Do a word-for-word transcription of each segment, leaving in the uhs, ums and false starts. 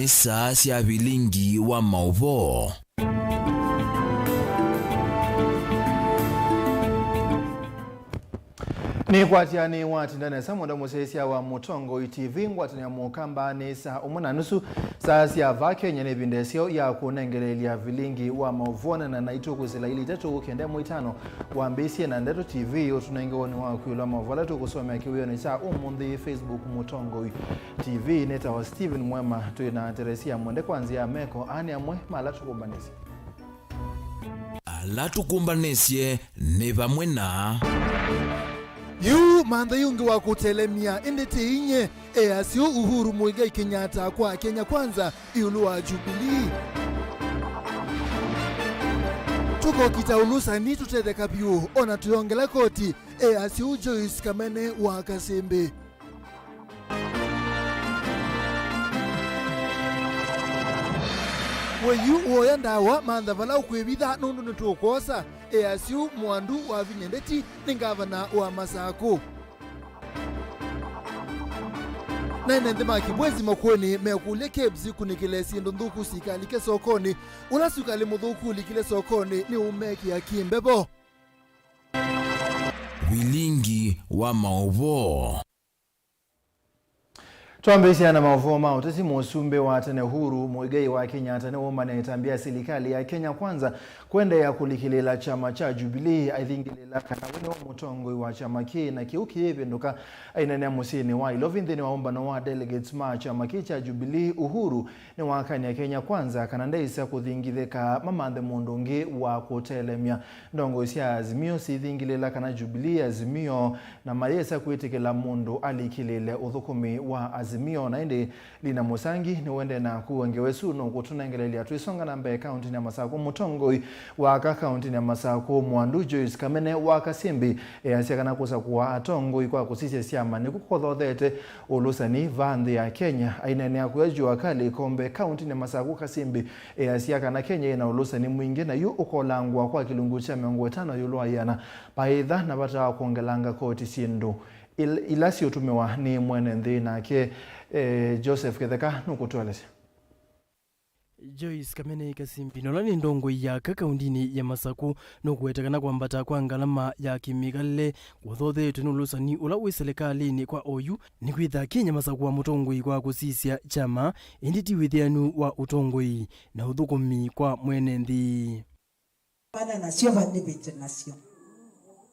Nĩ saa sya vilingi wa maũvoo. Nĩkwatya nĩwatinda nesa mũndũ mũsyaĩĩsya wa Mũtongoi T V, ngwatanĩo ya Mũkamba nĩ saa ũmwe na nusu, saa sya vaa Kenya nĩ ĩvinda ĩseo ya kũnengeleelya vilingi wa maũvoo na naitũ kwĩsĩla ilĩ itatũ kenda ĩmwe itano wambĩĩsye na Ndeto T V ũtũnenge woni wa kwĩlwa maũvoo ala tũkũsomea kĩwĩonĩ kya ũmũnthĩ Facebook Mũtongoi T V. Nĩtawa Steven Mwema, twĩ na Teresia Mwende kwa nzĩa ya meko. Aa nĩ amwe ma ala tũkũmbanĩsye. Ala tũkũmbanĩsye nĩ vamwe na. Yu mantha yũngĩ wa kũtelemya, ĩndĩ ti inye, easya Uhuru Muigai Kenyatta kwa Kenya Kwanza ĩũlũ wa Jubilee. Tũkokita ũlũsani tũtetheka vyũ, ona tũyongela koti, easya Joyce Kamene wa Kasĩmbĩ. We yu ũoya ndawa, mantha vala ũkwĩvitha nũndũ nĩtũkwosa, easya Mwandu wa Vinya Ndeti nĩ ngavana wa Masakũ. Na ene nthĩ ma Kibwezi Makueni mekũlya KEBS kunĩkĩle syĩndũ nthũku sikalike sokonĩ. Ũla sukali mũthũku ũlikile sokonĩ nĩ ũmekĩa kĩmbevo. Vilingi wa maũvoo. Twambĩĩsya na maũvoo ma ũteti. Mũsumbĩ wa tene Uhuru Muigai wa Kenyatta nĩwaumanĩa ĩtambya ya silikalĩ ya Kenya Kwanza kũendeea kũlikĩlĩĩla kyama kya Jubilee, aithingĩlĩĩla kana we nĩwe mũtongoi wa kyama kĩĩ, na kĩu kĩyĩvĩndũka. Aineenea mũsyĩnĩ wa Ilovi nthĩnĩ wa ũmbano wa delegates ma kyama kĩĩ kya Jubilee, Uhuru nĩwakany'a Kenya Kwanza kana ndaĩsa kũthingithĩka mamanthe mũndũ ũngĩ wa kũtelemya. Ndongoi sya Azimio sithingĩlĩĩla kana Jubilee, Azimio, na mayĩsa kwĩtĩkĩla mũndũ alikĩlĩĩle ũthũkũmi wa Azimio. Na ĩndĩ Lina Musangi nĩwendee na kũw'a ngewa ĩsu nũkũtũnengeleelya twĩsonga na mbee kaũntĩnĩ ya Masakũ. Mũtongoi wa aka kaũntĩnĩ ya Masakũ, Mwandu Joyce Kamene wa Kasĩmbĩ, easya kana kũsakũa atongoi kwa kũsisya syama nĩkw'o kũthothete ũlũsani vaa nthĩ ya Kenya. Aineenea kũya Jua Kali Kombe kaũntĩnĩ ya Masakũ, Kasĩmbĩ easya kana Kenya ĩna ũlũsani mwingĩ na yu ũkolangwa kwa kĩlungu kya mĩongo ĩtano ĩũlũ wa ĩana. Vaĩtha na vata wa kwongelanga koti syĩndũ il-, ila siũtũmĩwa nĩ mwene nthĩ nake, eh, Joseph Kĩtheka nũkũtũelesya. Joyce Kamene Kasĩmbĩ, na ũla nĩ ndongoi ya aka kaũntĩnĩ ya Masakũ, nũkũweta kana kwambata kwa ngalama ya kĩmĩkalĩle kũthothetwe nĩ ũlũsani ũla wĩ silikalĩnĩ kwa oyu, nĩkwĩtha Kenya masakũa mũtongoi kwa kũsisya kyama, ĩndĩ ti wĩthĩanu wa ũtongoi na ũthũkũmi kwa mwene nthĩ. Mana nasyo vanĩvĩte nasyo.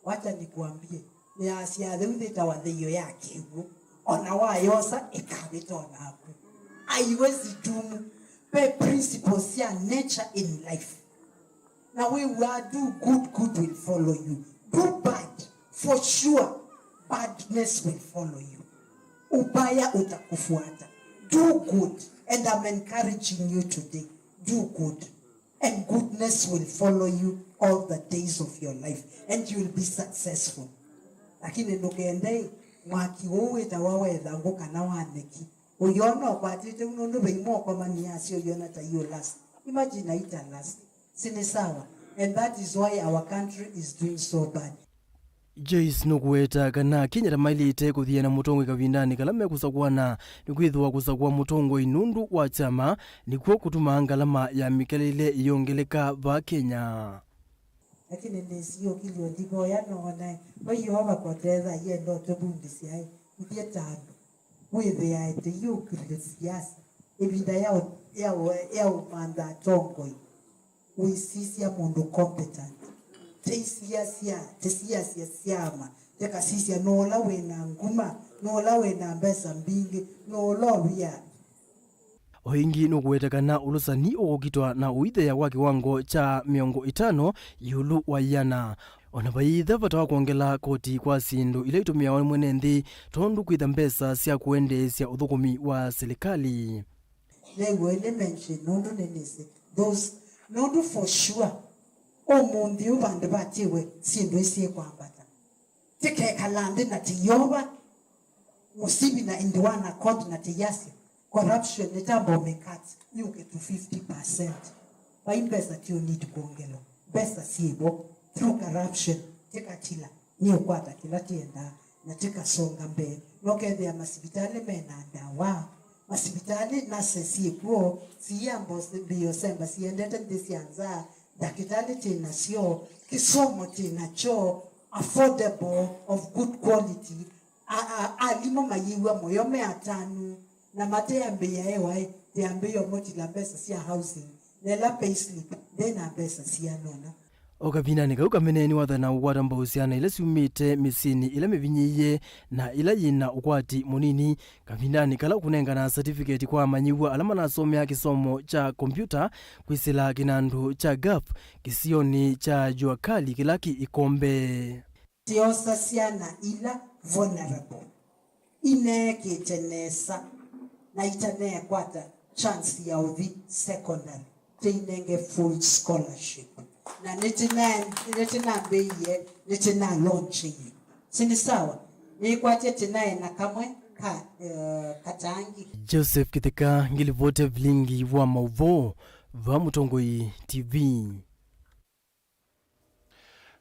Wacha nikuambie, nĩyasya theu yĩtawa thĩio ya kĩw'ũ. Ona wayosa, ĩkavĩta o naku. Haiwezi dumu. Ve principles sya nature in life. Na wĩw'aa, do good, good will follow you. Do bad, for sure, badness will follow you. Ubaya utakufuata. Do good, and I'm encouraging you today. Do good. And goodness will follow you all the days of your life, and you will be successful. Lakini ndũkende mwaki ũũ wĩtawa wa ĩthangũ kana wa nyeki. Ũyona ũkwatĩte nũndũ ve imwe ũkomania asyo ũyona ta iyo last. Imagine aita last. Si ni sawa? And that is why our country is doing so bad. Joyce nũkũweta kana Kenya ta mailĩte kũthiana mũtongoi kavindanĩ kala mekũsakũana, nĩkwĩthĩwa kũsakũa mũtongoi nũndũ wa kyama nĩkw'o kũtumaa ngalama ya mĩkalĩle ĩyongeleka vaa Kenya. Lakini nĩsiũkilye ndivoya noona vai Yeova kũtetha yenda ũtũvundĩsya ĩ, ithyĩ ta andũ. Wĩthĩae tĩyĩũkilye siasa ĩvinda ya ũ-, ya ũ-, ya ũmantha atongoi. Wĩsisya mũndũ competent. Tĩsiasya, tĩsiasya syama, tĩkasisya no ũla wĩ na nguma, no ũla wĩ na mbesa mbingĩ, no ũla ũvia. O ĩngĩ nũkũweta kana ũlũsani ũkũkitwa na ũithea wa kĩwango kya mĩongo ĩtano ĩũlũ wa ĩana. O na vaiĩtha vata wa kwongela koti kwa syĩndũ ila itũmĩawa nĩ mwene nthĩ, tondũ kwĩtha mbesa sya kũendeesya ũthũkũmi wa silikalĩ. Nĩw'o nĩ mention nũndũ nĩnĩsĩ those, nũndũ for sure ũmũnthĩ ũũ vandũ vatĩwe syĩndũ isyĩkwambata. Tĩkekala nthĩ na tĩyova mũsivi na in the one accord na tĩyasya corruption nĩtamba ũmĩcut yũke to fifty percent. Vai mbesa ti ũnidi kwongelwa, mbesa syĩvo through corruption tĩkatila nĩũkwata kĩla tĩendaa na tĩkasonga mbee. Nokethĩa masivitalĩ mena ndawa, Masivitalĩ, nurses syĩ kw'o, siia mbio semba siendete nthĩ sya nza, ndakĩtalĩ twĩ nasyo, kĩsomo twĩ nakyo, affordable, of good quality, a, a, alimũ mayĩw'a mũyo me atanu, na mateambĩĩa ewaĩ, teambĩĩa ũmũtila mbesa sya housing, na ĩla payslip ndĩ na mbesa siana ũna. O kavindanĩ kau, kamene nĩwathana ũkwata mbau syana ila syumĩte mĩsyĩnĩ ĩla mĩvinyĩĩe na ĩla yĩ na ũkwati mũnini, kavindanĩ kala ũkũnengana certificate kwa amanyĩw'a ala manasomea kĩsomo kya kombyũta kwĩsĩla kĩnandũ kya gap kĩsionĩ kya Jua Kali kĩla kĩ Ikombe. Tyosa syana ila vulnerable, ineekĩte nesa, na itaneekwata chance ya ũthi secondary, tĩinenge full scholarship. Na nĩtĩna-, nĩtĩnambĩie, nĩtĩna launchie. Si ni sawa? Nĩkwatye tĩnaĩ na kamwe ka, eh, katangi. Joseph Kĩtheka, ngĩlivoti vilingi wa maũvoo va Mũtongoi T V.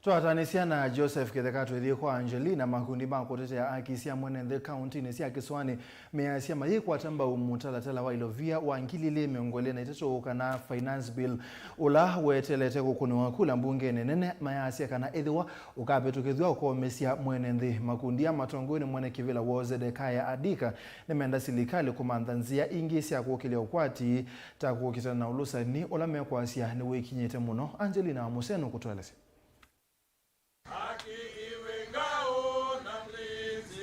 Twatanĩsya na Joseph Kĩtheka, twĩthiĩ kwa Angelina. Makundi ma kũtetea aki sya mwene nthĩ kauntinĩ sya Kĩsũanĩ measya mayĩkwata mbau mũtalatala wa ilovia wa ngili ilĩ mĩongo ĩlĩ na itatũ kana Finance Bill ũla wetelete kũkũnĩwa kula mbungenĩ nene, mayasya kana ethĩwa ũkavĩtũkĩthw'a ũkomesya mwene nthĩ. Makundi aa matongoew'e nĩ mwene kĩvĩla woo Zedekiah Adika nĩmenda silikalĩ kũmantha nzĩa ingĩ sya kũkĩlya ũkwati ta kũkitana na ũlũsani ũla mekwasya nĩwĩkinyĩte mũno. Angelina wa Mũseo nũkũtũelesya.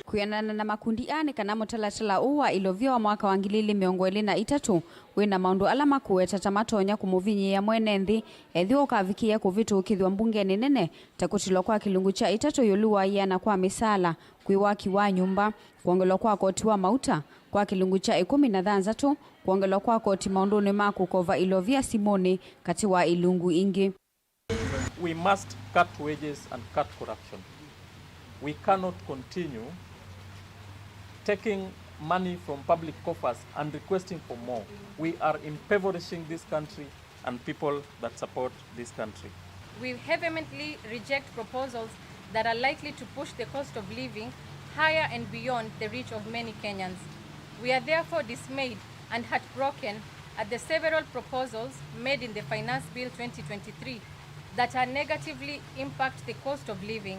Kwĩanana na makundi aa, nĩ kana mũtalatala ũũ wa ilovia wa mwaka wa ngili ilĩ mĩongo ĩlĩ na itatũ wĩ na maũndũ ala makũweta ta matonya kũmũvinyĩĩa mwene nthĩ ethĩwa ũkavikĩĩa kũvĩtũkĩthw'a mbungenĩ nene, ta kũtilwa kwa kĩlungu kya itatũ ĩũlũ wa ĩana kwa mĩsaala, kwĩ waki wa nyũmba, kwongelwa kwa koti wa mauta kwa kĩlungu kya ĩkũmi na thanthatũ, kwongelwa kwa koti maũndũnĩ ma kũkova ilovia simũnĩ, katĩ wa ilungu ingĩ. We must cut wages and cut corruption. We cannot continue taking money from public coffers and requesting for more. We are impoverishing this country and people that support this country. We vehemently reject proposals that are likely to push the cost of living higher and beyond the reach of many Kenyans. We are therefore dismayed and heartbroken at the several proposals made in the Finance Bill twenty twenty-three that are negatively impact the cost of living.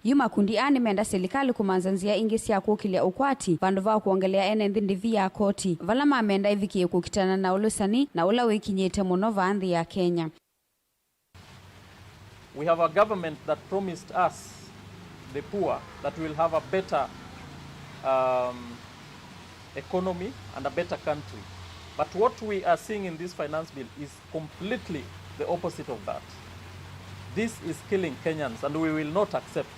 Yu makundi aa nĩmenda silikalĩ kũmantha nzĩa ingĩ sya kũkĩlya ũkwati vandũ va kwongelea ene nthĩ ndĩvi ya koti, vala mamenda ĩvikĩe kũkitana na ũlũsani na ũla wĩkinyĩte mũno vaa nthĩ ya Kenya. We have a government that promised us, the poor, that we'll have a better, um, economy and a better country. But what we are seeing in this finance bill is completely the opposite of that. This is killing Kenyans, and we will not accept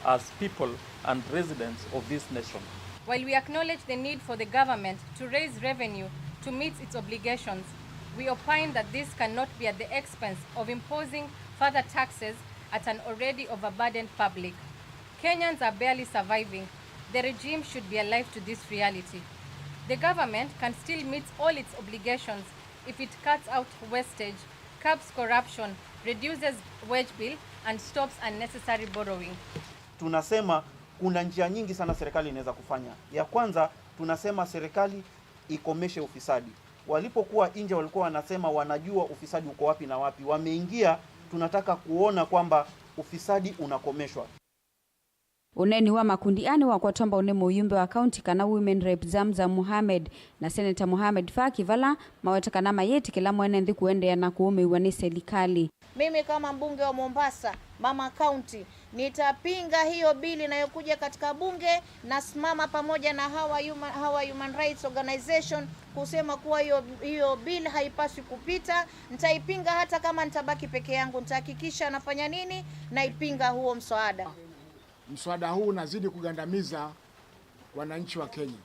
as people and residents of this nation. While we acknowledge the need for the government to raise revenue to meet its obligations, we opine that this cannot be at the expense of imposing further taxes at an already overburdened public. Kenyans are barely surviving. The regime should be alive to this reality. The government can still meet all its obligations if it cuts out wastage, curbs corruption, reduces wage bill, and stops unnecessary borrowing. Tunasema kuna njia nyingi sana serikali inaweza kufanya. Ya kwanza, tunasema serikali ikomeshe ufisadi. Walipokuwa nje walikuwa wanasema wanajua ufisadi uko wapi na wapi. Wameingia, tunataka kuona kwamba ufisadi unakomeshwa. Ũneeni wa makundi aa nĩwakwatwa mbau nĩ mũyumbe wa kaunti kana Women Rep Zamzam Mohamed na Senator Mohamed Faki, vala maweta kana mayĩtĩkĩla mwene nthĩ kũendeea na kũũmĩw'a nĩ selikalĩ. Mimi kama mbunge wa Mombasa, Mama County, nitapinga hiyo bill inayokuja katika bunge. Nasimama pamoja na hawa human, hawa human rights organization kusema kuwa hiyo, hiyo bill haipaswi kupita. Nitaipinga hata kama nitabaki peke yangu. Nitahakikisha nafanya nini? Naipinga huo mswada. Mswada huu unazidi kugandamiza wananchi wa Kenya.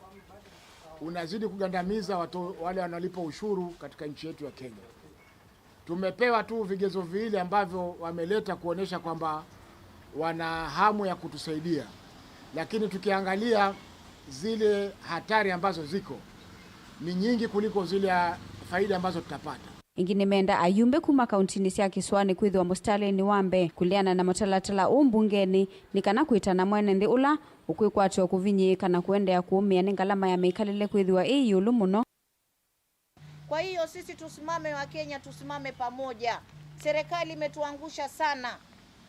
Unazidi kugandamiza watu, wale wanaolipa ushuru katika nchi yetu ya Kenya. Tumepewa tu vigezo viwili ambavyo wameleta kuonesha kwamba wana hamu ya kutusaidia. Lakini tukiangalia zile hatari ambazo ziko, ni nyingi kuliko zile faida ambazo tutapata. Ĩngĩ nĩmenda ayumbe kuma kauntinĩ sya kĩsũanĩ kwĩthĩwa mũsitalĩnĩ wa mbee kũleana na mũtalatala ũũ mbungenĩ, nĩ kana kwĩtana mwene nthĩ ũla ũkwĩkwatwa kũvinyĩĩka na kũendeea kũũmĩa nĩ ngalama ya mĩkalĩle kwĩthĩwa ĩ ĩũlũ mũno. Kwa hiyo sisi tusimame wa Kenya, tusimame pamoja. Serikali imetuangusha sana.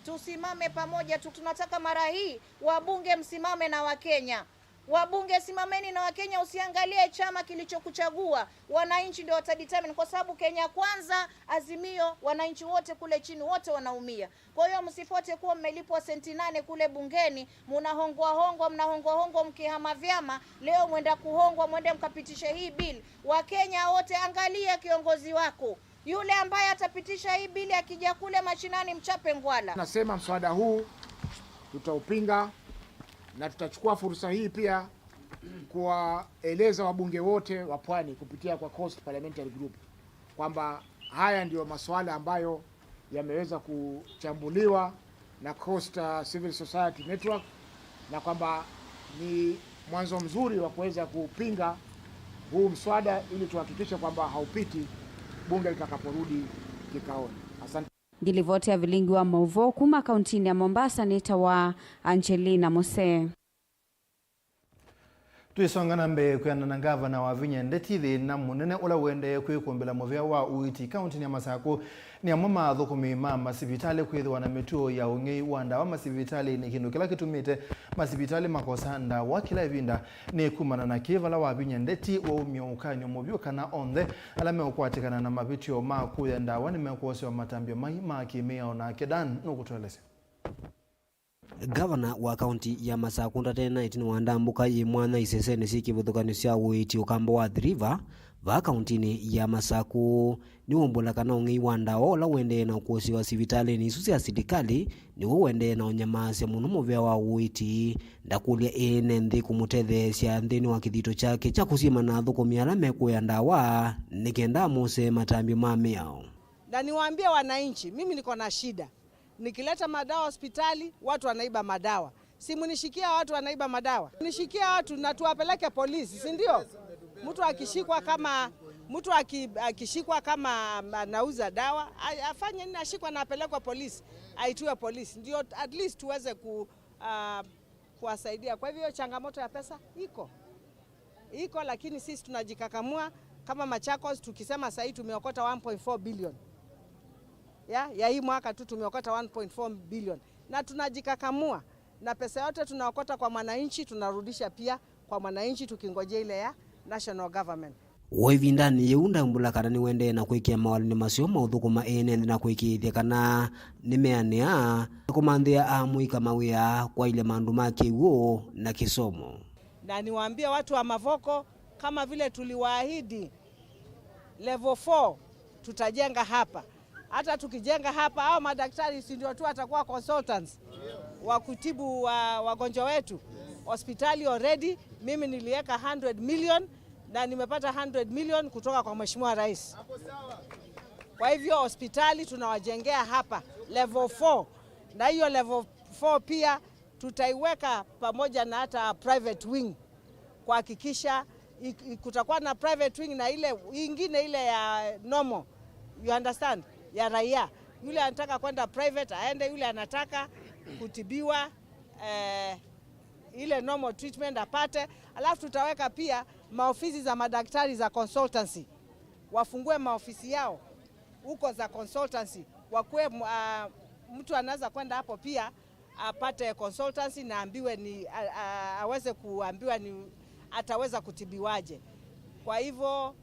Tusimame pamoja. Tu-, tunataka mara hii wabunge msimame na Wakenya. Wabunge, simameni na Wakenya, usiangalie chama kilichokuchagua. Wananchi ndio watadetermine, kwa sababu Kenya Kwanza, Azimio, wananchi wote kule chini, wote wanaumia. Kwa hiyo msifote kuwa mmelipwa senti nane kule bungeni, mnahongwa hongwa, mnahongwa hongwa mkihama vyama, leo mwenda kuhongwa, mwende mkapitishe hii bill. Wakenya wote, angalia kiongozi wako. Yule ambaye atapitisha hii bili akija kule mashinani, mchape ngwala. Nasema mswada huu tutaupinga, na tutachukua fursa hii pia kuwaeleza wabunge wote wa Pwani kupitia kwa Coast Parliamentary Group kwamba haya ndiyo masuala ambayo yameweza kuchambuliwa na Coast, uh, Civil Society Network, na kwamba ni mwanzo mzuri wa kuweza kupinga huu mswada ili tuhakikishe kwamba haupiti bunge litakaporudi kikaoni. Asante. Nĩ livoti ya vilingi wa maũvoo kuma kauntinĩ ya Mombasa nĩtawa Angelina Musee. Twĩsonga na mbee, kwĩana na ngavana Wavinya Ndeti, thĩna mũnene ũla ũendee kwĩkũmbĩla mũvĩa wa ũiiti kauntinĩ ya Masakũ nĩ amwe ma athũkũmi ma masivitalĩ kwĩthĩwa na mĩtuo ya ũng'ei wa ndawa masivitalĩnĩ, kĩndũ kĩla kĩtumĩte masivitalĩ makosa ndawa kĩla ĩvinda. Nĩ kumana na kĩĩ vala Wavinya Ndeti waumya ũkany'o mũvyũ kana onthe ala meũkwatĩkana na mavĩtyo ma kũya ndawa nĩmekwosewa matambya mai ma kĩmĩao. Nake Dan nũkũtũelesya. Ngavana wa kaunti ya Masakũ ndatena ĩtina wa ndambũka yĩ mwanya isesenĩ syĩ kĩvathũkany'o sya ũiiti ũkamba wa Athi River vaa kauntinĩ ya Masakũ nĩwaumbũla kana ũng'ei wa ndawa ũla ũendee na ũkũsĩwa sivitalĩnĩ isu sya silikalĩ nĩw'o ũendee na ũnyamaasya mũno mũvĩa wa ũiiti. Ndakũlya ene nthĩ kũmũtetheesya nthĩnĩ wa kĩthito kyake kya kũsyĩma na athũkũmi ala mekũya ndawa nĩ kenda amosee matambya ma mĩao. Na niwaambie wananchi, mimi niko na shida. Nikileta madawa hospitali, watu wanaiba madawa. Si mnishikia watu wanaiba madawa? Nishikia watu na tuwapeleke polisi, si ndio? Mtu akishikwa kama, mtu aki-, akishikwa kama anauza dawa, a-, afanye nini? Ashikwe na apelekwe polisi, aitiwe polisi. Ndio at least tuweze ku-, ah, kuwasaidia. Kwa hivyo hiyo changamoto ya pesa iko. Iko, lakini sisi tunajikakamua kama Machakos, tukisema sahii tumeokota one point four billion. Ya, ya hii mwaka tu tumeokota one point four billion. Na tunajikakamua. Na pesa yote tunaokota kwa mwananchi, tunarudisha pia kwa mwananchi tukingojea ile ya national government. O ĩvindanĩ yĩu, ndaumbũla kana nĩũendee na kwĩkĩa mawalonĩ maseo maũthũkũma ene nthĩ na kũĩkĩĩthya kana nĩmeanĩa na kũmanthĩa amũika mawĩa kwaĩlya maũndũ ma kĩw'ũ na kĩsomo. Na niwaambie watu wa Mavoko, kama vile tuliwaahidi, level four tutajenga hapa. Hata tukijenga hapa, hao madaktari si ndio tu watakuwa consultants wa kutibu wa, wagonjwa wetu? Hospitali already mimi niliweka hundred million na nimepata hundred million kutoka kwa Mheshimiwa Rais. Kwa hivyo hospitali tunawajengea hapa level four, na hiyo level four pia tutaiweka pamoja na hata private wing kuhakikisha i-, i-, kutakuwa na private wing na ile ingine, ile ya normal, you understand, ya raia. Yule anataka kwenda private aende, yule anataka kutibiwa eh, ile normal treatment apate. Alafu tutaweka pia maofisi za madaktari za consultancy, wafungue maofisi yao huko za consultancy, wakuwe, ah, mtu anaweza kwenda hapo pia apate consultancy na ambiwe ni, a, a, aweze kuambiwa ni ataweza kutibiwaje. Kwa hivyo,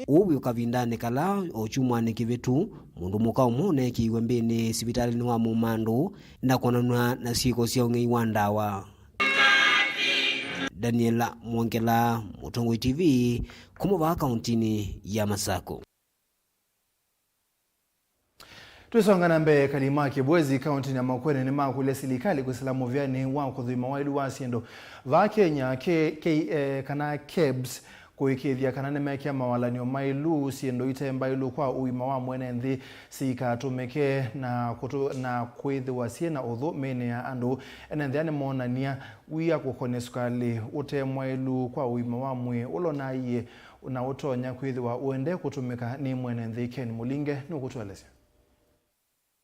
Ũu wĩ o kavindanĩ kala o kyumwanĩ kĩvĩtu, mũndũ mũka ũmwe ũneekĩiwe mbĩnĩ sivitalĩnĩ wa Mũmandũ na kwonanw'a na syĩko sya ũng'ei wa ndawa. Daniela Mwongela, Mũtongoi T V, kuma vaa kauntinĩ ya Masakũ. Twĩsonga na mbee, ekali ma Kibwezi, kauntinĩ ya Makueni, nĩmakũlya silikalĩ kwĩsĩla mũvĩanĩ wa kũthũima waĩlu wa syĩndũ vaa Kenya, K-, K-, eh, kana KEBS, Kũĩkĩĩthya kana nĩmekĩa mawalany'o maĩlu, syĩndũ ite mbaĩlu kwa ũima wa mwene nthĩ siikatũmĩke na kũtũ-, na kwĩthĩwa syĩ na ũthũ mĩĩnĩ ya andũ. Ene nthĩ aa nĩmoonany'a wia kũkonĩ sukalĩ ũte mwaĩlu kwa ũima wa mwĩĩ ũla ũnaaie na ũtonya kwĩthĩwa ũendee kũtũmĩka nĩ mwene nthĩ. Ken Mũlinge nũkũtũelesya.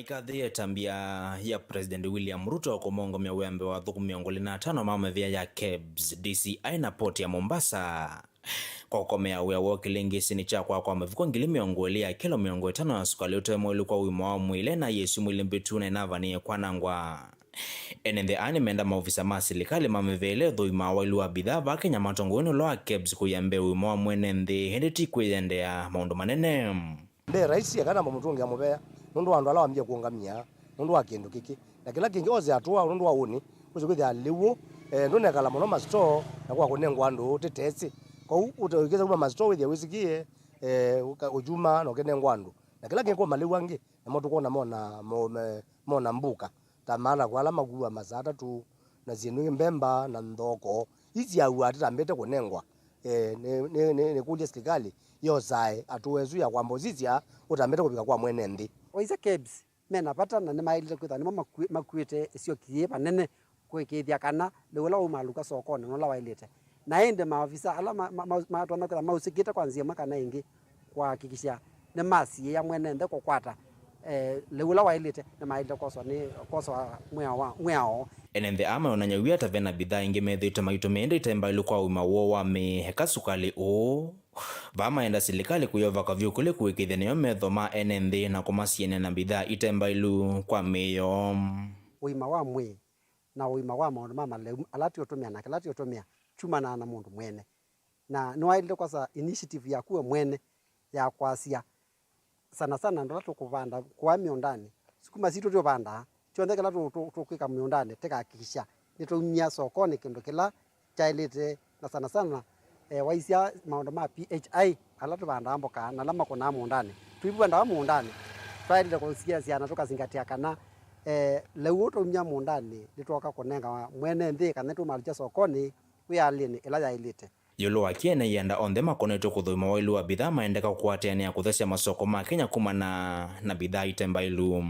Ikathĩĩe ĩtambya ya President William Ruto kũmongomya wĩa mbee wa athũkũmi mĩongo ĩlĩ na atano ma mĩvĩa ya kebs, D C I na port ya Mombasa. Kwa kũkomea wĩa woo kĩlĩngĩsĩnĩ kya kwakwa mĩvuko ngili mĩongo ĩlĩ ya kĩlo mĩongo ĩtano ya sukalĩ ũte mwaĩlu kwa ũima wa mwĩĩ ĩla ĩnaaie syumwa ilĩ mbĩtu na ĩnavanĩĩe kwanangwa. Ene nthĩ aa nĩmenda maovisa ma silikalĩ ma mĩvĩa ĩla ĩthũimaa waĩlu wa mbithaa vaa Kenya matongoew'e nĩ ũla wa kebs kũia mbee ũima wa mwene nthĩ, ĩndĩ ti kwĩyendea maũndũ manene. Nde raisi akana mũtũngĩa mũvea nũndũ wa andũ ala wambie kũũngamĩa nũndũ wa kĩndũ kĩkĩ. Na kĩla kĩngĩ, ose atũa nũndũ wa ũnĩ, ũsĩ kwĩthĩa lĩu, eh, ndũnekala mũno masitoo na kwa kũnengwa andũ tĩtesĩ. Kwoou ũte-, ũkĩsa kuma masitoo wĩthĩa wĩsikie, eh, ũka-, ũkyuma na ũkĩnengwa andũ. Na kĩla kĩngĩ, kwa malĩu angĩ, namo tũkwona mona, mo-, me-, mona mbuka, ta maana kwa ala makua masaa atatũ, na syĩndũ ingĩ, mbemba na nthoko. Ii syaua atitambĩte kũnengwa. Eh, nĩ, nĩ, nĩ, nĩkũlya silikalĩ yosae atũa ĩsu ya kwamba ũsisya ũtambĩte kũvika kwa mwene nthĩ. Waisya kebs mena vata na nĩmaĩlĩte kwĩthĩwa nĩmo makuĩ-, makuĩte ĩsyoki yĩĩ vanene kũĩkĩĩthya kana lĩu ũla waumalũka sokonĩ nũla waĩlĩte. Na ĩndĩ maovisa ala ma-, ma-, ma-, matonya kwĩthĩwa mausĩkĩte kwa nzĩa ĩmwe kana ĩngĩ kũhakikisha nĩmasiĩĩa mwene nthĩ kũkwata, eh, lĩu ũla waĩlĩte, nĩmaĩlĩte kwoswa nĩ, kwoswa mwĩao wa, mwĩao. Ene nthĩ aa mayonany'a wia ta vena mbithaa ingĩ methĩĩtwe maitũmĩa ĩndĩ ite mbaĩlu kwa ũima woo wa mĩĩ, eka sukalĩ ũũ. Vaa maenda silikalĩ kũyova kavyũ kũlĩ kũĩkĩĩthya nĩyo metho ma ene nthĩ na kũmasiĩnĩa na mbithaa ite mbaĩlu kwa mĩĩ yoo. Ũima wa mwĩĩ na ũima wa maũndũ ma maleu ala tũũtũmĩa na kĩla tũũtũmĩa kyumanaa na mũndũ mwene. Na nĩwaĩlĩte kwasa initiative yaku we mwene ya kwasya, sana sana andũ ala tũkũvanda kũa mĩũndanĩ, sukuma sitũ tũvandaa, kyonthe kĩla tũ-, tũ-, tũkwĩka mĩũndanĩ, tĩkahakikisha nĩtwaumya sokonĩ kĩndũ kĩla kyaĩlĩte, na sana sana, eh, waisya maũndũ ma P H I, ala tũvandaa mboka na ala makũnaa mũũndanĩ. Tũivua ndawa mũũndanĩ, twaĩlĩte kũsiasya na tũkazingatia kana, eh, lĩu ũũ twaumya mũũndanĩ nĩtwoka kũnenga mwene nthĩ kana nĩtũmalũkya sokonĩ wĩalĩnĩ ĩla yaĩlĩte. Ĩũlũ wa kĩene, yenda onthe makonetwe kũthũima waĩlu wa mbithaa maendeka kũatĩanĩa kũthesya masoko ma Kenya kumana na mbithaa ite mbaĩlu.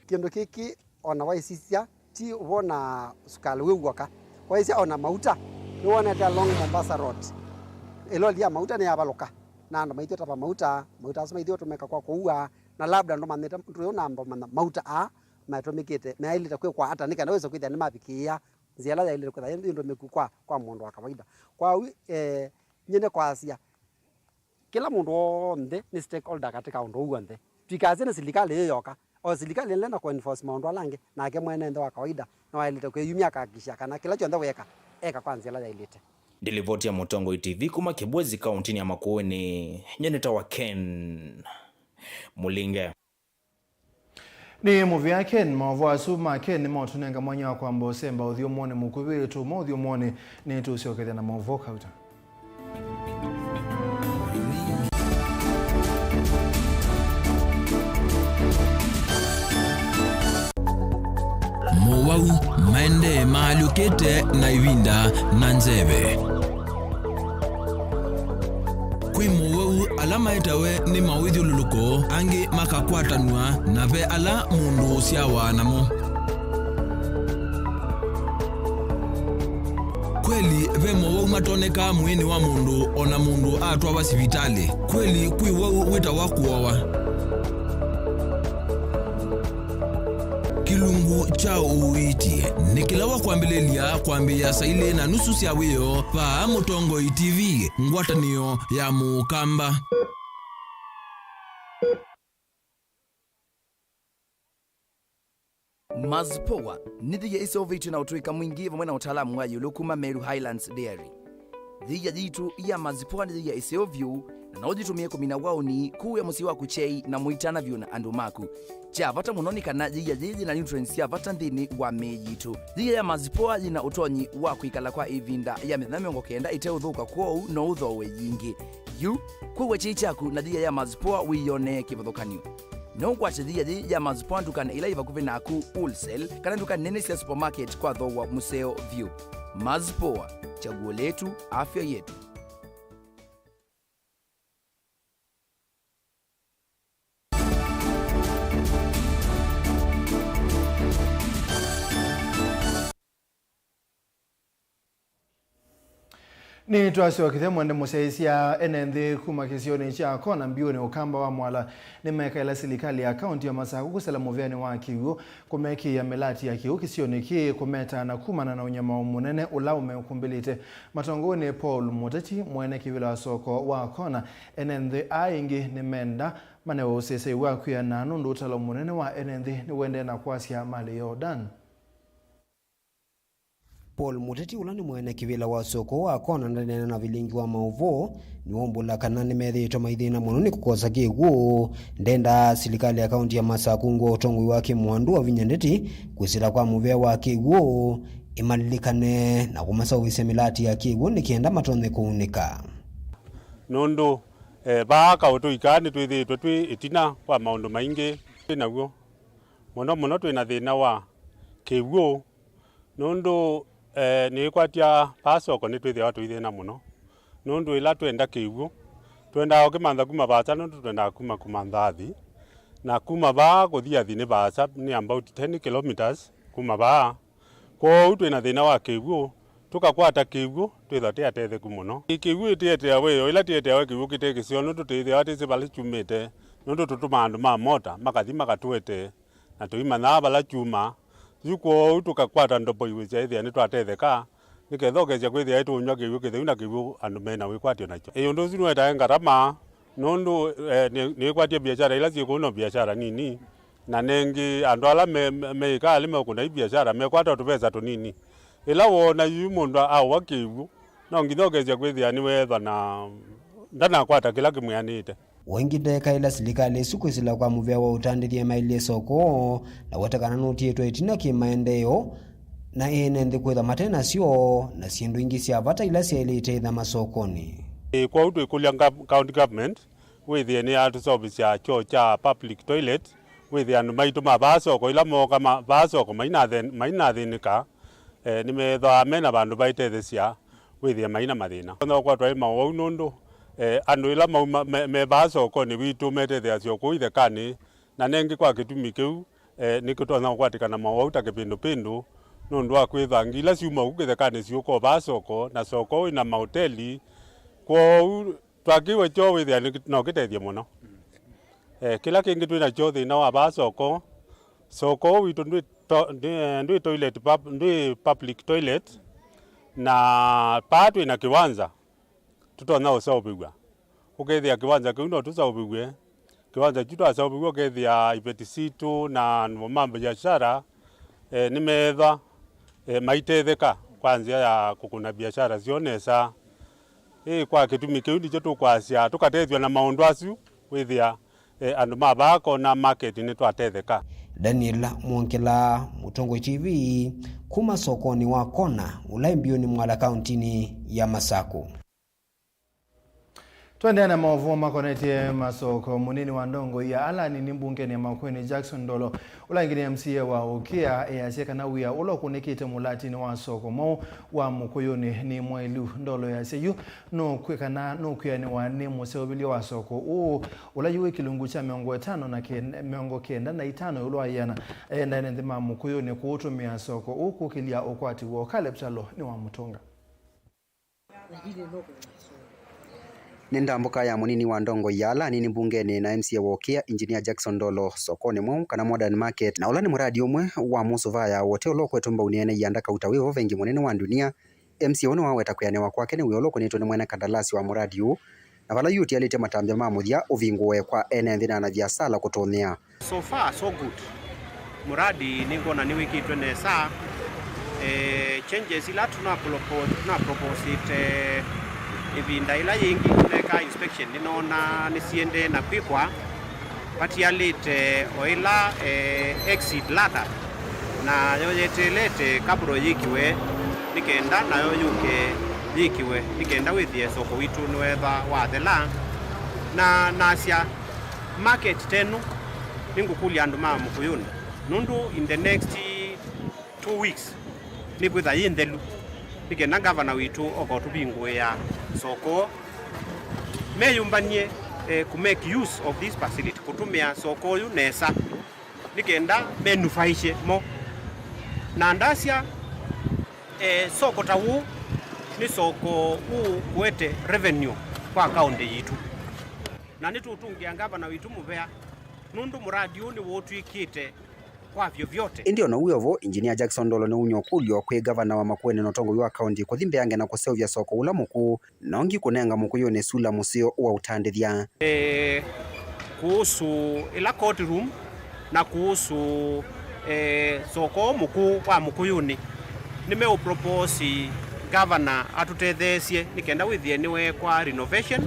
Kĩndũ kĩkĩ o na waisisya, ti ũvoo na sukalĩ wĩ w'oka. Waisya o na mauta, nĩwonete along Mombasa Road, ĩloli ya mauta nĩyavalũka, na andũ maithyĩ ũtava mauta, mauta asu maithyĩ ũtũmĩka kwa kũua, na labda ndũmanyĩte, ndũyũnamba ũmanya mauta aa matũmĩkĩte, meaĩlĩte kwĩkwa ata nĩ kana wĩse kwĩthĩa nĩmavikĩĩa nzĩa ĩla yaĩlĩte kwĩthĩwa yĩ ndũmĩku kwa, kwa mũndũ wa kawaida. Kwa ũu, eh, nyie nĩkwasya, kĩla mũndũ w'onthe nĩ stakeholder katika ũndũ ũu w'onthe. Tũikasye nĩ silikalĩ yĩ yoka. O silikalĩ ĩla na kũenforce maũndũ ala angĩ, nake mwene nthĩ wa kawaida nĩwaĩlĩte kwĩyumya akahakikisha kana kĩla kyonthe wĩeka, eka kwa nzĩa ĩla yaĩlĩte. Ndilivoti ya Mũtongoi T V kuma Kibwezi, kaũntĩnĩ ya Makueni, nyie nĩtawa Ken Mũlinge. Nĩ mũvea Ken. Maũvoo asu ma Ken nĩmaũtũnenga mwanya wa kwamba ũsemba ũthyũmũonĩ mũkuvĩ. Tũũma ũthyũmũonĩ, nĩtũũsyokethya na maũvoo kauta. Mowau maendee maalyũkĩte na ĩvinda na nzeve. Kwĩ mowau ala maetawe nĩ mawĩthyũlũlũko, angĩ makakwatanw'a, na ve ala mũndũ ũsyawa namo. Kweli, ve mowau matonekaa mwĩĩnĩ wa mũndũ, o na mũndũ atwawa sivitalĩ. Kweli, kwĩ wau wĩtawa kũowa. Kĩlungu kya ũiiti nĩ kĩla wa kwambĩlĩlya kwambĩĩa saa ilĩ na nusu sya wĩoo vaa Mũtongoi T V, ngwatanĩo ya Mũkamba. Mazipoa nĩ thĩia ĩseũvĩtw'e na ũtũĩka mwingĩ vamwe na ũtaalamu wa ĩũlũ kuma Meru Highlands Dairy. Thĩia yitũ ya Mazipoa nĩ thĩia ĩseo vyũ, na no ũyĩtũmĩe kũmina waũni, kũĩa mũsyĩ waku kyei, na mũitana vyũ na andũ maku. Kya vata mũno nĩ kana thĩia yĩĩ yĩ na nutrients sya vata nthĩnĩ wa mĩĩ yitũ. Thĩia ya Mazipoa yĩ na ũtonyi wa kwĩkala kwa ĩvinda ya mĩthenya mĩongo kenda ĩteũthũka, kwoou no ũthooe yingĩ. Yu, kũĩa kyei kyaku na thĩia ya Mazipoa wĩyonee kĩvathũkany'o. No ũkwate thĩia yĩĩ ya Mazipoa ndukanĩ ila yĩ vakuvĩ naku, wholesale, kana nduka nene sya supermarket kwa thooa mũseo vyũ. Mazipoa, chaguo letu, afya yetu. Nĩtwasyokethya mwende mũsyaĩĩsya. Ene nthĩ kuma kĩsionĩ kya Kona mbiũnĩ Ũkamba wa Mwala nĩmekaĩla silikalĩ ya kaunti ya Masaku kũsela mũvĩanĩ wa kĩw'ũ kũmekĩĩa mĩlati ya kĩw'ũ kĩsionĩ kĩĩ kũmetaa na kumana na ũnyamao mũnene ũla ũmekumbĩlĩte. Matongoew'e nĩ Paul Mũteti, mwene kĩvĩla wa soko wa Kona, ene nthĩ aa ĩngĩ nĩmenda manewe ũseseĩ wa kwĩana nũndũ ũtalo mũnene wa ene nthĩ nĩũendee na kwasya malĩ yoo. Dan. Paul Mũteti, ũla nĩ mwene kĩvĩla wa soko wa Kona, ndaneena na vilingi wa maũvoo, nĩwaumbũla kana nĩmethĩĩtwe maithĩna mũno nĩ kũkosa kĩw'ũ. Ndendaa silikalĩ ya kaunti ya Masaku ngwa ũtongoi wa Kĩmwandu wa Vinya Ndeti kwĩsĩla kwa mũvĩa wa kĩw'ũ ĩmalilikane na kũmaseũvĩsya mĩlati ya kĩw'ũ nĩ kenda matonye kũunĩka. Nũndũ, eh, vaa kaũ tũikaa nĩtwĩthĩĩtwe twĩ ĩtina kwa maũndũ maingĩ twĩ naw'o. Mũno mũno twĩ na thĩna wa kĩw'ũ, nũndũ, eh, nĩĩkwatya vaa soko nĩtwĩthĩawa tũithĩna mũno, nũndũ ĩla twenda kĩw'ũ, twendaa ũkĩmantha kuma vaasa, nũndũ twendaa kuma kũmantha athi, na kuma vaa kũthi athi nĩ vaasa, nĩ about ten kilometres kuma vaa. Kwoou twĩ na thĩna wa kĩw'ũ, tũkakwata kĩw'ũ, twĩthwa tĩ atetheku mũno. Kĩw'ũ ĩtĩetea wĩoo, ĩla tĩeteawa kĩw'ũ kĩte kĩseo, nũndũ tũtĩthĩawa tĩsĩ vala kyumĩte, nũndũ tũtũmaa andũ ma mota makathi makatũetee, na tũimanyaa vala kyumaa. Yu kwoou tũkakwata ndobo iwĩsya ĩthĩa nĩtwatetheka, nĩketha ũkesya kwĩthĩa ĩtũnyw'a kĩw'ũ kĩtheu na kĩw'ũ andũ me na wĩkwatyo nakyo. Ĩ, ũndũ ũsu nũetae ngarama, nũndũ, eh, nĩ, nĩĩkwatya biashara ila syĩ kũu no biashara nini, na nengĩ andũ ala me, me, meĩkaa alĩ meũkũna i biashara mekwata o tũvesa tũnini. Ĩla woona yu mũndũ aũa kĩw'ũ, no nginya ũkesya kwĩthĩa nĩweethwa na ndanakwata kĩla kĩmwĩanĩte. Ũingĩ ndekaĩla silikalĩ ĩsu kwĩsĩla kwa mũvĩa wa ũtandĩthya ĩmaĩlye soko, na weta kana nũtiĩtwe ĩtina kĩ maendeeo, na ene nthĩ kwĩthwa mate nasyo, na syĩndũ ingĩ sya vata ila syaĩlĩte itha masokonĩ. Ĩ, kwoou twĩkũlya gov-, county government wĩthĩe nĩyatũseũvĩsya kyoo kya public toilet, wĩthĩe andũ maitũ ma vaa soko ila mooka ma, vaa soko mainathĩ-, mainathĩnĩka, eh, nĩmethĩawa me na vandũ vaitetheesya wĩthĩe mai na mathĩna. Tũtonya ũkwatwa ĩ maũwau nũndũ, eh, andũ ĩla mauma me, me vaa sokonĩ witũ metetheeasya o kũu ithekanĩ, na nengĩ kwa kĩtumi kĩu, eh, nĩkũtonya kũkwatĩkana maũwau ta kĩpindũpindũ nũndũ wa kwĩthwa ngi ila syuma kũu kĩthekanĩ siũka o vaa soko, na soko wĩ na maoteli. Kwoou twakĩw'a kyoo wĩthĩa nĩ, no kĩtethye mũno. Eh, kĩla kĩngĩ twĩ nakyo thĩna wa vaa soko, soko witũ ndwĩ to-, ndwĩ, ndwĩ toilet pub-, ndwĩ public toilet, na paa twĩ na kĩwanza tũtonya ũseũvĩw'a. Ũkethĩa kĩwanza kĩu no tũseũvĩw'e, kĩwanza kyu twaseũvĩw'a ũkethĩa iveti sitũ na andũ ma biashara, eh, nĩmeethwa, eh, maitetheka kwa nzĩa ya kũkũna biashara syoo nesa. Ĩ, kwa kĩtumi kĩu nĩkyo tũkwasya tũkatethw'a na maũndũ asu, wĩthĩa, eh, andũ ma vaa Kona market nĩtwatetheka. Daniel Mwongela, Mũtongoi T V, kuma sokonĩ wa Kona, ũla ĩ mbiũnĩ Mwala, kauntinĩ ya Masaku. Tũendeea na maũvoo makonetye masoko, mũnini wa ndongoi ya ala anini mbungenĩ ya Makueni, Jackson Ndolo, ũla ĩngĩ nĩ M C A wa Ũkĩa, easya kana wĩa ũla ũkũnĩkĩte mũlatinĩ wa soko mwaũ wa Mũkũyũnĩ nĩ mwaĩlu. Ndolo easya yu nũkwĩ-, kana nũkwĩanĩwa nĩ mũseũvĩlya wa soko ũũ, ũla yu wĩ kĩlungu kya mĩongo ĩtano na kenda, mĩongo kenda na itano ĩũlũ wa ĩana, enda ene nthĩ ma Mũkũyũnĩ kũũtũmĩa soko ũũ kũkĩlya ũkwati woo. Caleb Kyalo nĩwamũtũnga. Nĩ ndambũka ya mũnini wa ndongoi ya ala anini mbungenĩ na M C A wa Ũkĩa, Engineer Jackson Ndolo, sokonĩ mwaũ kana Modern Market, na ũla nĩ mũradi ũmwe wa mũsũvaa ya ũte ũla ũkwetwe mbaunĩ ene ianda kauta wĩ vo vengi mũnene wa ndunia. M C A ũũ nĩwaweta kwĩanĩwa kwake nĩ wĩa ũla ũkũnĩtwe nĩ mwene kandalasi wa mũradi ũũ, na vala yu ũtialĩtye matambya ma mũthya ũvingũe kwa ene nthĩ na anaviasala kũtũmĩa. So far, so good. Mũradi nĩngwona nĩwĩkĩtwe nesa. Eh, changes ila tũna propo-, tũna proposĩte ĩvinda ĩla yĩngĩ tũnekaa inspection, nĩnoona nĩsiendee na kwĩkwa. Vatialĩte o ĩla, eh, exit ladder, nayo yeteelete kabro yĩkiwe, nĩ kenda nayo yũke yĩkiwe, nĩ kenda wĩthĩe soko witũ nĩwetha wathela. Na nasya, market tenu, nĩngũkũlya andũ ma Mũkũyũnĩ, nũndũ in the next two weeks nĩkwĩtha yĩ nthelu, nĩ kenda ngavana witũ oka ũtũvingũĩa soko. Meyũmbany'e, eh, kũ make use of this facility, kũtũmĩa soko ũyũ nesa, nĩ kenda menufaishe mo. Na ndasya, eh, soko ta ũũ Nĩ soko ũũ kũete revenue kwa kaũntĩ yitũ, na nĩtũũtũngĩa ngavana witũ mũvea nũndũ mũradi ũũ nĩwũtw'ĩkĩte kwa vyovyote. Ĩndĩ o na ũu wĩ o vo, Engineer Jackson Ndolo nĩwumya ũkũlyo kwĩ ngavana wa Makueni na ũtongoi wa kaũntĩ kũthi mbeange na kũseũvya soko ũla mũkũũ, na ũngĩ kũnenga Mũkũyũnĩ sula mũseo wa ũtandĩthya. Eh, kuhusu ĩla court room na kuhusu, eh, soko mũkũũ wa Mũkũyũnĩ, nĩmeũpropose ngavana atũtetheesye nĩ kenda wĩthĩe nĩweekwa renovation.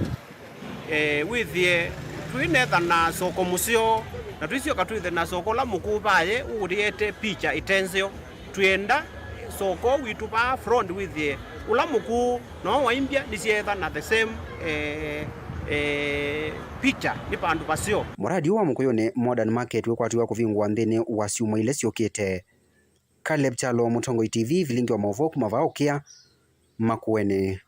Eh, wĩthĩe twĩnetha na soko mũseo, na twĩsyoka twĩthe na soko ũla mũkũũ vaye ũũlĩete picha ĩte nzeo. Twĩenda soko witũ vaa front wĩthĩe ũla mũkũũ, no waimbya nĩsyeetha na the same, eh, eh, picha nĩ vandũ vaseo. Mũradi ũũ wa Mũkũyũnĩ Modern Market wĩkwatĩw'a kũvingũa nthĩnĩ wa syumwa ilĩ syũkĩte. Caleb Kyalo, Mũtongoi T V, vilingi wa maũvoo kuma vaa ũkĩa, Makueni.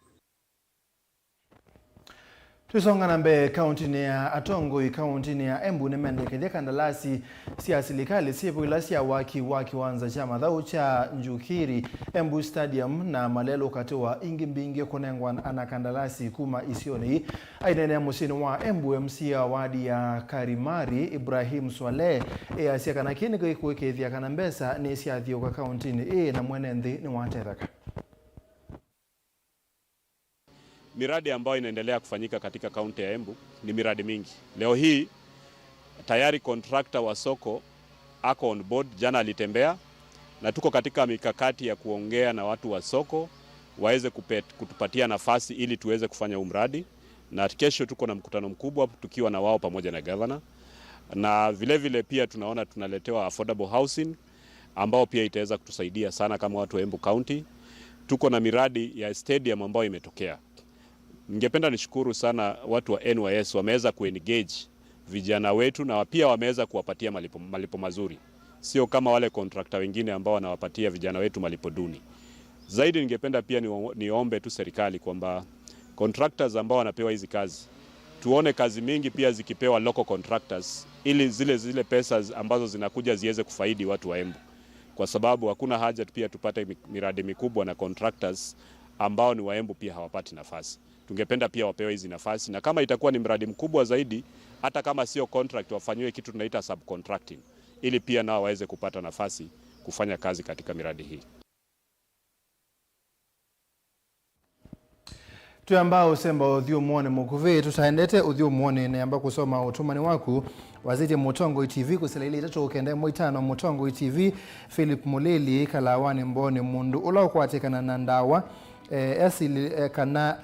Tũisonga na mbee, kaũntĩnĩ ya atongoi kaũntĩnĩ ya Embu nĩmendekethya kandalasi sya silikalĩ syĩvo ila sya waki wa kĩwanza kya mathaũ kya Njukiri, Embu Stadium, na malelũka tĩ wa ingĩ mbingĩ kũnengwa ana kandalasi kuma isionĩ ii. Aineenea mũsyĩnĩ wa Embu, M C A wa wadi ya Karimari, Ibrahim Swaleh, easya kana kĩĩ nĩkĩkũĩkĩĩthya kana mbesa nĩsyathyũũka kaũntĩnĩ ĩĩ na mwene nthĩ nĩwatetheka. Miradi ambayo inaendelea kufanyika katika kaunti ya Embu ni miradi mingi. Leo hii tayari contractor wa soko ako on board, jana alitembea, na tuko katika mikakati ya kuongea na watu wa soko waweze kupe-, kutupatia nafasi ili tuweze kufanya huu mradi, na kesho tuko na mkutano mkubwa tukiwa na wao pamoja na governor, na vile vile pia tunaona tunaletewa affordable housing ambao pia itaweza kutusaidia sana kama watu wa Embu County. Tuko na miradi ya stadium ambayo imetokea. Ningependa nishukuru sana watu wa N Y S, wameweza kuengage vijana wetu na pia wameweza kuwapatia malipo, malipo mazuri. Sio kama wale contractor wengine ambao wanawapatia vijana wetu malipo duni. Zaidi ningependa pia ni, niombe tu serikali kwamba contractors ambao wanapewa hizi kazi, tuone kazi mingi pia zikipewa local contractors, ili zile, zile pesa ambazo zinakuja ziweze kufaidi watu wa Embu, kwa sababu hakuna haja pia tupate mi-, miradi mikubwa na contractors ambao ni wa Embu pia hawapati nafasi. Tungependa pia wapewe hizi nafasi, na kama itakuwa ni mradi mkubwa zaidi, hata kama sio contract, wafanyiwe kitu tunaita subcontracting, ili pia nao waweze kupata nafasi kufanya kazi katika miradi hii. Twĩamba ũsemba ũthyũmũonĩ mũkuvĩ, tũtaendete ũthyũmũonĩ, nĩamba kũsoma ũtũmani waku wasĩtye Mũtongoi T V kũsila ilĩ itatũ kenda ĩmwe itano. Mũtongoi T V, Philip Mũlĩli, Kalawanĩ Mboonĩ, mũndũ ũla ũkwatĩkana na ndawa, eh, esili-, eh, kana,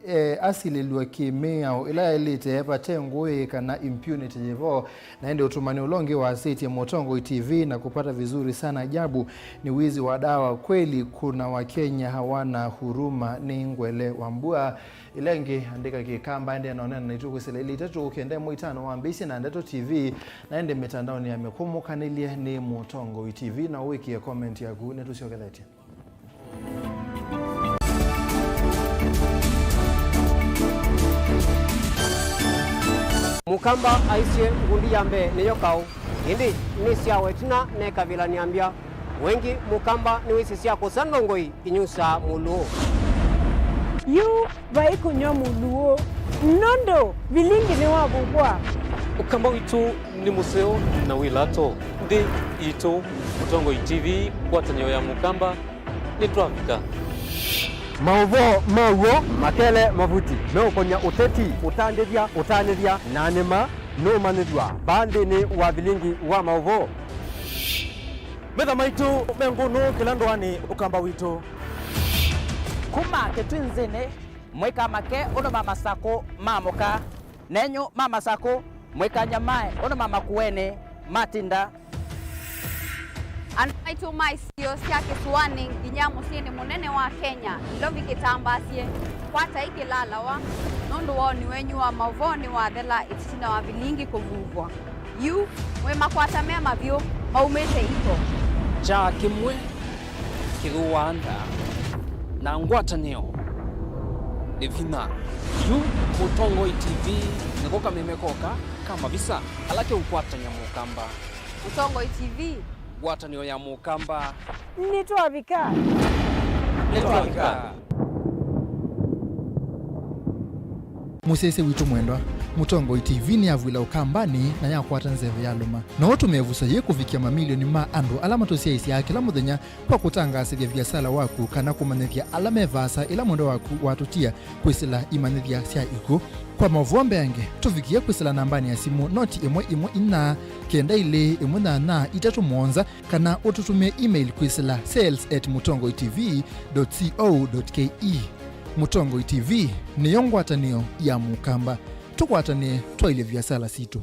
eh, asilĩlw'a kĩ-mĩao ĩla yaĩlĩte vate ngũĩ kana impunity yĩvo. Na ĩndĩ ũtũmani ũla ũngĩ wasĩtye Mũtongoi T V na kupata vizuri sana ajabu ni wizi wa dawa kweli, kuna Wakenya hawana huruma. Nĩ Ngwele wa Mbua. Ĩla ĩngĩ andĩka Kĩkamba, ĩndĩ anonena naitũ kũsila ilĩ itatũ kenda ĩmwe itano wambĩĩsye na Ndeto T V, na ĩndĩ mĩtandaonĩ ya mĩkũmũkanĩlye nĩ Mũtongoi T V, na ũwĩkĩe comment yaku nĩtũsyokethetye. Mũkamba aisye, ngundi ya mbee nĩyo kaũ, ĩndĩ nĩsyawa ĩtina nekavĩla nĩambya. Wengĩ Mũkamba nĩwĩsĩ sya kũsa ndongoi inyusaa mũlũũ. Yu vai kũnyw'a mũlũũ, nũndũ vilingi nĩwavuvwa. Ũkamba witũ nĩ mũseo na wĩ lato. Nthĩ yitũ, Mũtongoi T V, ngwatanĩo ya Mũkamba, nĩtwavika. Maũvoo ma w'o makele mavuti meũkony'a ũteti, ũtandĩthya, ũtanĩthya, na nĩma nũũmanyĩthw'a vaa nthĩnĩ wa vilingi wa maũvoo. Metha maitũ me ngũnũ kĩla ndũanĩ, Ũkamba witũ. Kuma kĩtwinzĩnĩ, mũikamake ũndũ ma Masakũ maamũka. Nenyu ma Masakũ, mũikanyamae ũndũ ma Makueni matinda. Andũ maitũ ma isio sya kĩsũanĩ nginya mũsyĩnĩ mũnene wa Kenya, Nairobi kĩtambaasye, kwatai kĩlalawa, nũndũ woni wenyu wa maũvoo nĩwathela ĩtina wa vilingi kũvuvwa. Yu, mwĩ makwata me mavyũ maumĩte iko. Kyaa kĩmwe kĩthũaa nda, na ngwatanĩo nĩ vinya. Yu Mũtongoi T V nĩko kameme koka ka mavisa ala keũkwatany'a Mũkamba. Mũtongoi T V. Ngwatanĩo ya Mũkamba. Nĩtwavika. Nĩtwavika. Mũsyaĩĩsya witũ mwendwa, Mũtongoi T V nĩyavw'ĩla Ũkambanĩ na yakwata nzeve ya lũma. No ũtũmĩe ĩvuso yĩĩ kũvikĩa mamilioni ma andũ ala matũsyaĩĩsyaa kĩla mũthenya kwa kũtangaasĩthya viasala waku kana kũmanyĩthya ala me vaasa ĩla mwendwa waku watũtia kwĩsĩla imanyĩthya sya ikw'ũ. Kwa maũvoo mbeange, tũvikĩe kwĩsĩla nambanĩ ya simũ noti ĩmwe ĩmwe inya kenda ilĩ ĩmwe nyanya itatũ mũonza, kana ũtũtũmĩe email kwĩsĩla sales at mutongoi T V dot co dot K E. Mũtongoi T V nĩyo ngwatanĩo ya Mũkamba. Tũkwatanĩe twaĩlye viasala sitũ.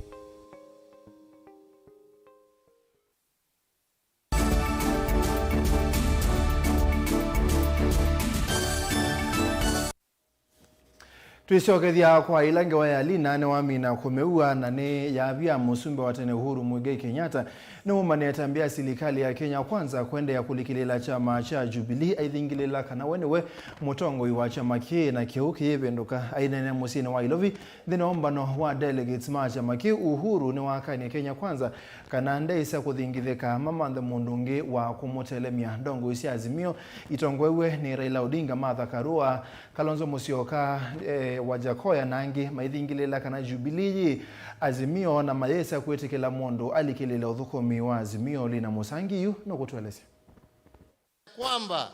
Twĩsyokethya kwa ĩla ngewa ya Lina nĩwamina kũmĩua na nĩ yavya mũsumbĩ wa tene Uhuru Muigai Kenyatta nĩwũmanĩe ĩtambya ya silikalĩ ya Kenya Kwanza kũendeea kũlikĩlĩĩla kyama kya Jubilee aithingĩlĩĩla kana we nĩwe mũtongoi wa kyama kĩĩ, na kĩu kĩyĩvĩndũka. Aineenea mũsyĩnĩ wa Ilovi nthĩnĩ wa ũmbano wa delegates ma kyama kĩu, Uhuru nĩwakanie Kenya Kwanza kana ndeĩsa kũthingithĩka mamanthe mũndũ ũngĩ wa kũmũtelemya. Ndongoi sya Azimio itongoew'e nĩ Raila Odinga, Martha Karua, Kalonzo Musyoka, eh, Wajakoya na angĩ maithingĩlĩĩla kana Jubilee yĩ Azimio na mayĩsa kwĩtĩkĩla mũndũ alikĩlĩĩle ũthũkũmi wa Azimio. Lina Mũsangi yu nũkũtũelesya. Kwamba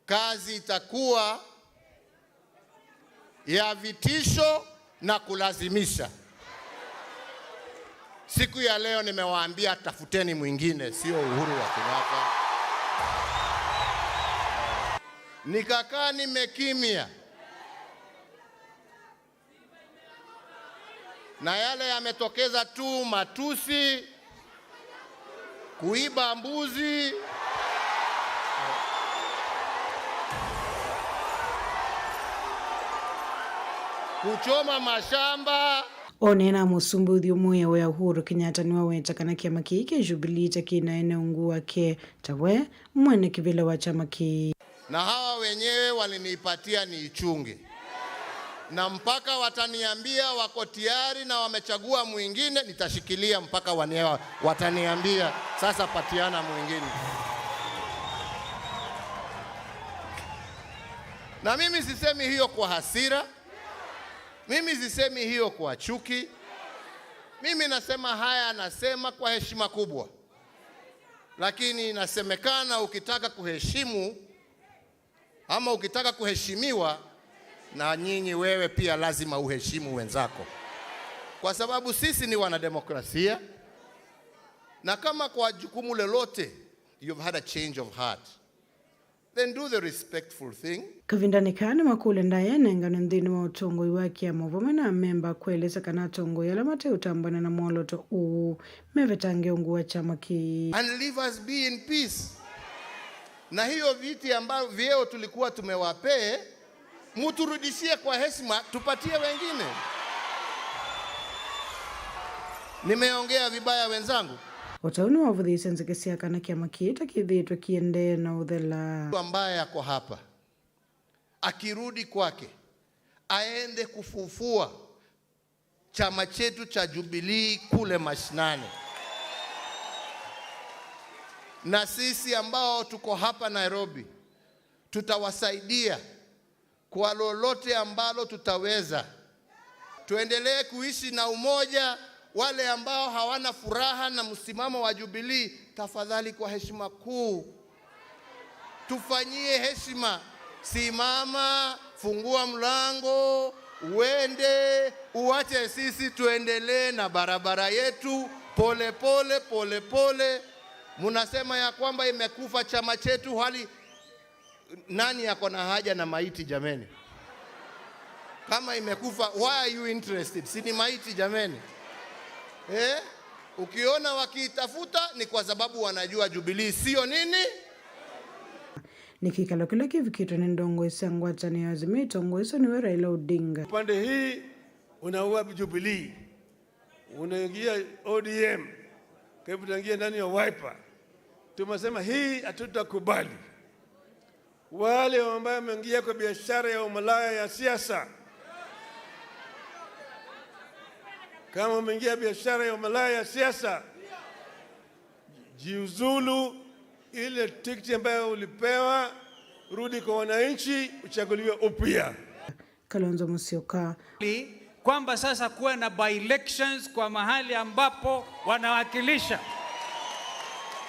kazi itakuwa ya vitisho na kulazimisha. Siku ya leo nimewaambia, tafuteni mwingine, sio Uhuru wa Kenyatta. Nikakaa nimekimya. Na yale yametokeza tu matusi, kuiba mbuzi, kuchoma mashamba. Oneena na mũsumbĩ ũthyũmũĩe wĩa Uhuru Kenyatta nĩwaweta kana kyama kĩĩ kya Jubilee ta kĩna ene ungu wake ta we mwene kĩvĩla wa kyama kĩĩ. Na hawa wenyewe walinipatia niichunge. Na mpaka wataniambia wako tayari na wamechagua mwingine, nitashikilia mpaka wane-, wataniambia, "Sasa patiana mwingine." Na mimi sisemi hiyo kwa hasira. Mimi sisemi hiyo kwa chuki. Mimi nasema haya, nasema kwa heshima kubwa. Lakini inasemekana ukitaka kuheshimu ama ukitaka kuheshimiwa, na nyinyi wewe pia lazima uheshimu wenzako. Kwa sababu sisi ni wanademokrasia, na kama kwa jukumu lolote you've had a change of heart, then do the respectful thing. Kavindanĩ kaa nĩmakũlya ndaĩa ĩnenganwe nthĩnĩ wa ũtongoi wa kĩama vamwe na amemba kwelesya kana atongoi ala mateũtambana na mwolooto ũũ mevetange ungu wa kyama kĩĩ. And leave us be in peace. Na hiyo viti ambayo vyeo tulikuwa tumewapee, muturudishie kwa heshima, tupatie wengine. Nimeongea vibaya wenzangu? O ta ũu nĩwavũthĩĩsye nzeke sya kana kĩama kĩĩ ta kĩthĩĩtwe kĩendee na ũthela. Mtu ambaye ako hapa, akirudi kwake, aende kufufua chama chetu cha Jubilee kule mashinani. Na sisi ambao tuko hapa Nairobi, tutawasaidia kwa lolote ambalo tutaweza. Tuendelee kuishi na umoja. Wale ambao hawana furaha na msimamo wa Jubilee, tafadhali, kwa heshima kuu, tufanyie heshima. Simama, fungua mlango, uende, uache sisi tuendelee na barabara yetu, pole pole, pole pole. Munasema ya kwamba imekufa chama chetu, hali nani ako na haja na maiti jameni? Kama imekufa, why are you interested? Si ni maiti jameni? Eh? Ukiona wakiitafuta ni kwa sababu wanajua Jubilee sio nini? Nĩ kĩkalo kĩla kĩvikĩtwe nĩ ndongoi sya ngwatanĩo ya Azimio itongoeswe nĩwe Raila Odinga. Upande hii unaua Jubilee, unaingia O D M, karibu utaingia ndani ya Wiper. Tumesema hii hatutakubali. Wale ambao wameingia kwa biashara ya umalaya ya siasa, kama umeingia biashara ya umalaya ya siasa, jiuzulu, ile tikiti ambayo ulipewa, rudi kwa wananchi, uchaguliwe upya. Kalonzo Musyoka. Kwamba sasa kuwe na by-elections kwa mahali ambapo wanawakilisha.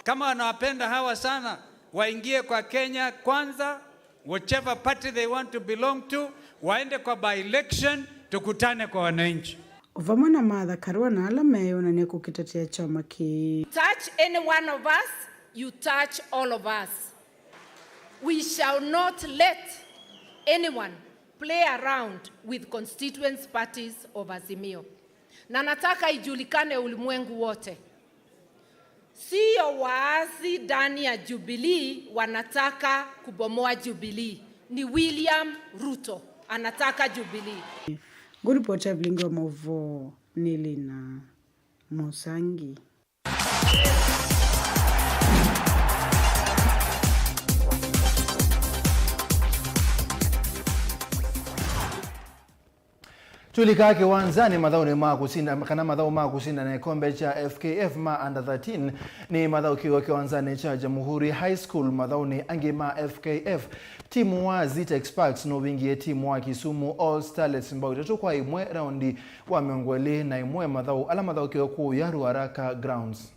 Kama wanawapenda hawa sana, waingie kwa Kenya Kwanza, whichever party they want to belong to, waende kwa by-election, tukutane kwa wananchi. O vamwe na Martha Karua na ala meyũnanĩa kũkĩtatĩa kyama kĩĩ. Touch any one of us, you touch all of us. We shall not let anyone play around with constituents parties of Azimio. Na nataka ijulikane ulimwengu wote. Sio waasi ndani ya Jubilee wanataka kubomoa Jubilee. Ni William Ruto anataka Jubilee. Ngũripoti ya vilingi wa maũvoo nĩ Lina Mũsangi. Tũlika kĩwanzanĩ, mathaũnĩ ma kũsinda, kana mathaũ ma kũsindana ĩkombe kya F K F ma under thirteen nĩ mathaũkĩwe kĩwanzanĩ kya Jamhuri High School. Mathaũnĩ angĩ ma F K F, timu wa Zitex Sparks nũvingie timu wa Kisumu All Starlets mbao itatũ kwa ĩmwe raundi wa mĩongo ĩlĩ na ĩmwe. Mathaũ ala mathaũkĩwe kũũya Ruaraka Grounds.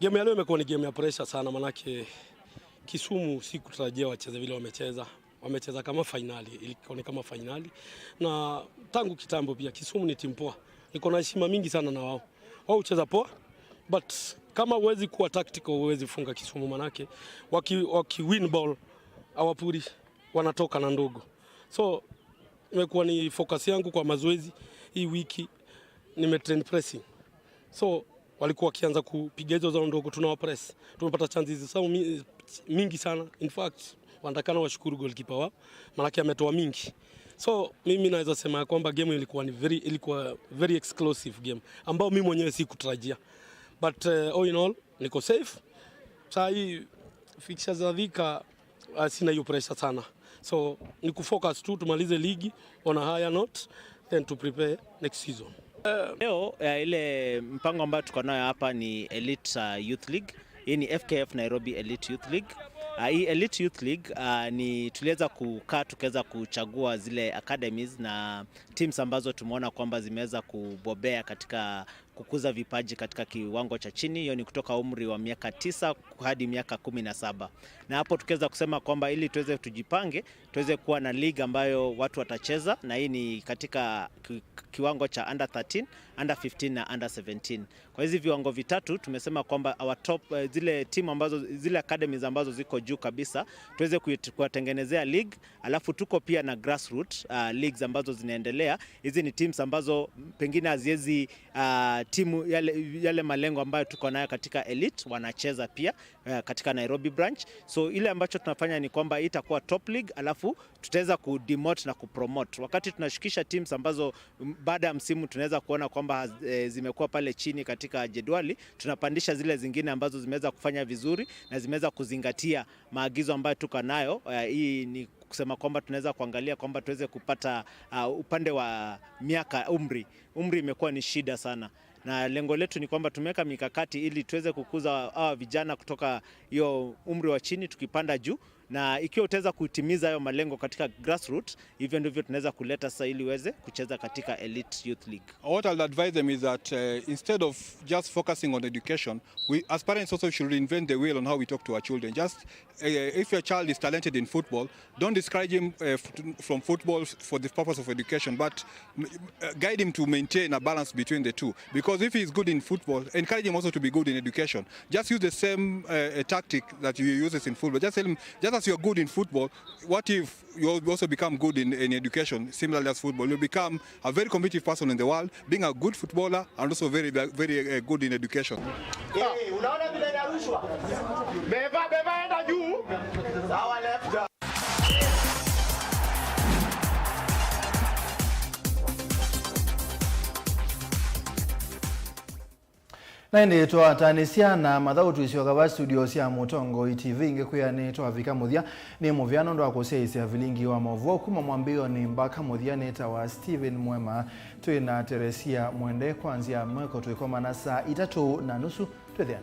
Game ya leo imekuwa ni game ya pressure sana, manake Kisumu sikutarajia wacheze vile wamecheza. Wamecheza kama fainali, ilikuwa ni kama fainali. Na tangu kitambo pia, Kisumu ni timu poa. Niko na heshima mingi sana na wao. Wao hucheza poa, but kama huwezi kuwa tactical, huwezi funga Kisumu, manake waki, waki win ball, hawapuri, wanatoka na ndogo. So imekuwa ni focus yangu kwa mazoezi hii wiki, nimetrain pressing. So walikuwa wakianza kupiga hizo zao ndogo, tunawa press. Tumepata chances zao mi- mingi sana. In fact, wanatakana washukuru goalkeeper wao, manake ametoa mingi. So mimi naweza sema ya kwamba game ilikuwa ni very, ilikuwa very explosive game ambao mimi mwenyewe sikutarajia, but uh, all in all niko safe. Saa hii fixtures za Thika, uh, sina hiyo pressure sana, so ni kufocus tu tumalize ligi on a higher note, then to prepare next season. Leo eh, ile mpango ambayo tuko nayo hapa ni Elite uh, Youth League. Hii ni F K F Nairobi Elite Youth League. Uh, hii Elite Youth League uh, ni tuliweza kukaa tukaweza kuchagua zile academies na teams ambazo tumeona kwamba zimeweza kubobea katika kukuza vipaji katika kiwango cha chini. Hiyo ni kutoka umri wa miaka tisa hadi miaka kumi na saba, na hapo tukiweza kusema kwamba ili tuweze tujipange tuweze kuwa na league ambayo watu watacheza, na hii ni katika ki- kiwango cha under thirteen, under fifteen na under seventeen. Kwa hizi viwango vitatu tumesema kwamba our top, eh, zile timu ambazo, zile academies ambazo ziko juu kabisa tuweze kuit- kuwatengenezea league, alafu tuko pia na grassroot uh, leagues ambazo zinaendelea. Hizi ni teams ambazo pengine haziwezi uh, timu yale, yale malengo ambayo tuko nayo katika Elite wanacheza pia uh, katika Nairobi branch. So ile ambacho tunafanya ni kwamba itakuwa top league, alafu tutaweza kudemote na kupromote. Wakati tunashukisha teams ambazo m- baada ya msimu tunaweza kuona kwamba haz- eh, zimekuwa pale chini katika jedwali, tunapandisha zile zingine ambazo zimeweza kufanya vizuri na zimeweza kuzingatia maagizo ambayo tuko nayo. Eh, hii ni kusema kwamba tunaweza kuangalia kwamba tuweze kupata uh, upande wa miaka, umri. Umri imekuwa ni shida sana, na lengo letu ni kwamba tumeweka mikakati ili tuweze kukuza hawa vijana kutoka hiyo umri wa chini tukipanda juu, na ikiwa utaweza kutimiza hayo malengo katika grassroot, hivyo ndivyo tunaweza kuleta sasa ili uweze kucheza katika Elite Youth League. What I'll advise them is that uh, instead of just focusing on education, we as parents also should reinvent the wheel on how we talk to our children. Just uh, if your child is talented in football, don't discourage him uh, f- from football for the purpose of education, but uh, guide him to maintain a balance between the two. Because if he is good in football, encourage him also to be good in education. Just use the same uh, uh, tactic that you uses in football. Just tell him, just as you're good in football, what if you also become good in, in education, similarly as football? You become a very competitive person in the world, being a good footballer and also very, very uh, good in education. Hey, unaona vile ya rushwa? Beba, beba, enda juu. Sawa, left. Na ĩndĩ twatanĩsya na mathaũ, tũisyoka va studio sya Mũtongoi T V ĩngĩ kwĩa nĩtwavika mũthya. Nĩ mũvea nũndũ wa kũsyaĩĩsya vilingi wa maũvoo kuma mwambĩĩonĩ mbaka mũthya. Nĩtawa Stephen Mwema, twĩ na Teresia Mwende kwa nzĩa ya mweko. Tũikomana saa itatũ na nusu. Twĩthĩane.